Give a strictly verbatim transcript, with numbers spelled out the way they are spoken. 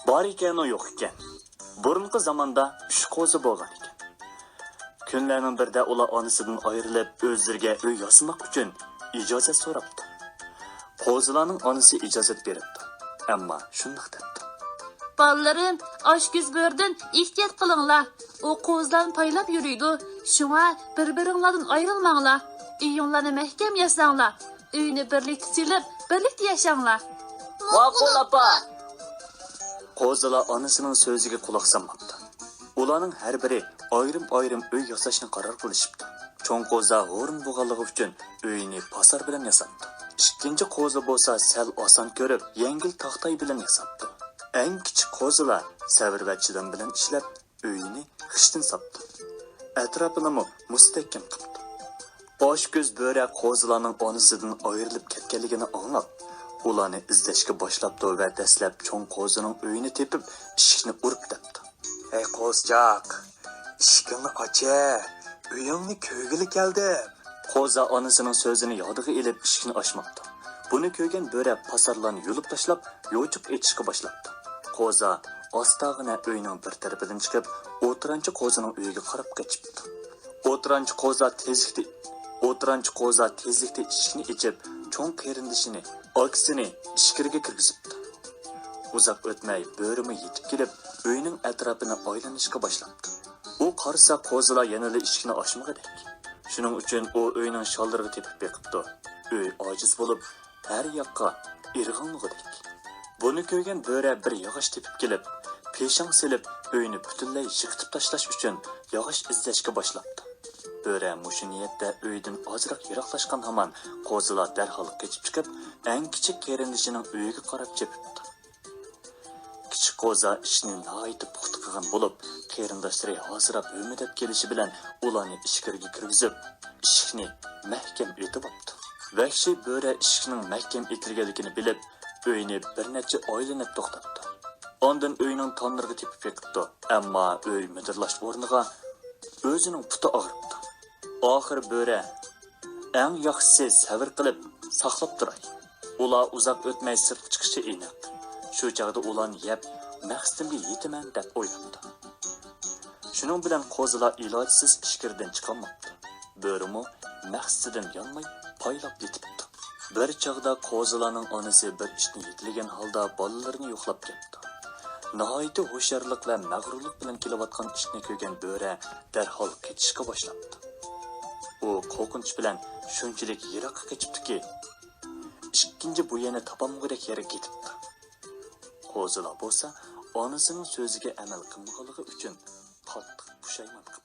بار ئىكەنۇ يوق ئىكەن. بۇرۇنقى زاماندا ئۈچ قوزا بولغان ئىكەن. كۈنلەرنىڭ بىرىدە ئۇلار ئانىسىدىن ئايرىلىپ، ئۆزلىرىگە ئۆي ياسىماق ئۈچۈن ئىجازەت سوراپتۇ. قوزىلارنىڭ ئانىسى ئىجازەت بېرىپتۇ. ئەمما شۇنداق دەپتۇ. بالىلىرىم، ئاچكۆز بۆرىدىن ئېھتىيات قىلىڭلار. ئۇ قوزىلارنى پايلاپ يۈرىدۇ. شۇڭا بىر-بىرىڭلاردىن ئايرىلماڭلار. ئۆيۈڭلارنى مەھكەم ياساڭلار. ئۆينى بىرلىكتە سېلىپ، بىرلىكتە ياشاڭلار. ماقۇل، ئاپا. قوزىلار ئانىسىنىڭ سۆزىگە قۇلاق سالماپتۇ. ئۇلارنىڭ ھەر بىرى ئايرىم-ئايرىم ئۆي ياساشنى قارار قىلىشىپتۇ. چوڭ قوزا ھورۇن بولغانلىقى ئۈچۈن ئۆيىنى پاسار بىلەن ياساپتۇ. ئىككىنچى قوزا بولسا سەل ئاسان كۆرۈپ، يەڭگىل تاختاي بىلەن ياساپتۇ. ئەڭ كىچىك قوزىلار سەۋر ۋە چىدام بىلەن ئىشلەپ، ئۆيىنى خىشتىن ساپتۇ. ئەتراپىنىمۇ مۇستەھكەم قىپتۇ. ئاچكۆز بۆرە قوزىلارنىڭ ئانىسىدىن ئايرىلىپ كەتكەنلىكىنى ئاڭلاپ، ئۇلارنى ئىزدەشكە باشلاپتۇ ۋە دەسلەپ چوڭ قوزىنىڭ ئۆيىنى تېپىپ، ئىشىكنى ئۇرۇپ دەپتۇ. ھەي قوزىجاق، ئىشىكىڭنى ئاچە، ئۆيۈڭنى كۆرگىلى كەلدىم. قوزا ئانىسىنىڭ سۆزىنى يادىغا ئېلىپ، ئىشىكنى ئاچماپتۇ. بۇنى كۆرگەن بۆرە پاسارلارنى يۇلۇپ تاشلاپ، يوچۇق ئېتىشقا باشلاپتۇ. قوزا ئاستاغىنا ئۆينىڭ بىر تەرىپىدىن چىقىپ، ئوتتۇرانچى قوزىنىڭ ئۆيىگە قاراپ قېچىپتۇ. ئوتتۇرانچى قوزا تېزلىكتە، ئوتتۇرانچى قوزا تېزلىكتە ئىشىكنى ئېچىپ، چوڭ قېرىندىشىنى، ئاكىسىنى ئىچكىرىگە كىرگۈزۈپتۇ. ئۇزاق ئۆتمەي بۆرىمۇ يېتىپ كېلىپ، ئۆينىڭ ئەتراپىنى ئايلىنىشقا باشلاپتۇ. ئۇ قارىسا، قوزىلار يەنىلا ئىشىكنى ئاچمىغۇدەك. شۇنىڭ ئۈچۈن ئۇ ئۆينىڭ شاللىرىغا تېپىپ بېقىپتۇ. ئۆي ئاجىز بولۇپ، ھەر ياققا ئىرغاڭلىغۇدەك. بۇنى كۆرگەن بۆرە بىر ياغاچ تېپىپ كېلىپ، پېشاڭ سېلىپ، ئۆينى پۈتۈنلەي يىقىتىپ تاشلاش ئۈچۈن ياغاچ ئىزدەشكە باشلاپتۇ. بۆرە مۇشۇ نىيەتتە ئۆيدىن ئازراق يىراقلاشقان ھامان، قوزىلار دەرھال قېچىپ چىقىپ، ئەڭ كىچىك قېرىندىشىنىڭ ئۆيىگە قاراپ چېپىپتۇ. كىچىك قوزا ئىشنى ناھايىتى پۇختا قىلغان بولۇپ، قېرىنداشلىرى ھاسىراپ ھۆمۈدەپ كېلىشى بىلەن ئۇلارنى ئىچكىرىگە كىرگۈزۈپ، ئىشىكنى مەھكەم ئېتىۋاپتۇ. ۋەھشىي بۆرە ئىشىكنىڭ مەھكەم ئېتىلگەنلىكىنى بىلىپ، ئۆينى بىر نەچچە ئايلىنىپ توختاپتۇ. ئاندىن ئۆينىڭ تاملىرىغا تېپىپ بېقىپتۇ، ئەمما ئۆي مىدىرلاش ئورنىغا ئۆزىنىڭ پۇتى ئاغرىپتۇ. ئاخىر بۆرە، ئەڭ ياخشىسى سەۋر قىلىپ ساقلاپ تۇراي. ئۇلار ئۇزاق ئۆتمەي سىرتقا چىقىشى ئېنىق. شۇ چاغدا ئۇلارنى يەپ، مەقسىتىمگە يېتىمەن دەپ ئويلاپتۇ. شۇنىڭ بىلەن قوزىلار ئىلاجسىز ئىچكىرىدىن چىقالماپتۇ. بۆرىمۇ مەقسىتىدىن يانماي پايلاپ يېتىپتۇ. بىر چاغدا قوزىلارنىڭ ئانىسى بىر ئىتنى يېتىلىگەن ھالدا بالىلىرىنى يوقلاپ كەپتۇ. ناھايىتى ھوشيارلىق ۋە مەغرۇرلۇق بىلەن كېلىۋاتقان ئىتنى كۆرگەن بۆرە دەرھال قېچىشقا باشلاپتۇ. ئۇ قورقۇنچ بىلەن شۇنچىلىك يىراققا قېچىپتۇكى، ئىككىنچى بۇ يەرنى تاپالمىغۇدەك يەرگە كېتىپتۇ. قوزىلار بولسا ئانىسىنىڭ سۆزىگە ئەمەل قىلمىغانلىقى ئۈچۈن قاتتىق پۇشايمان قىپتۇ.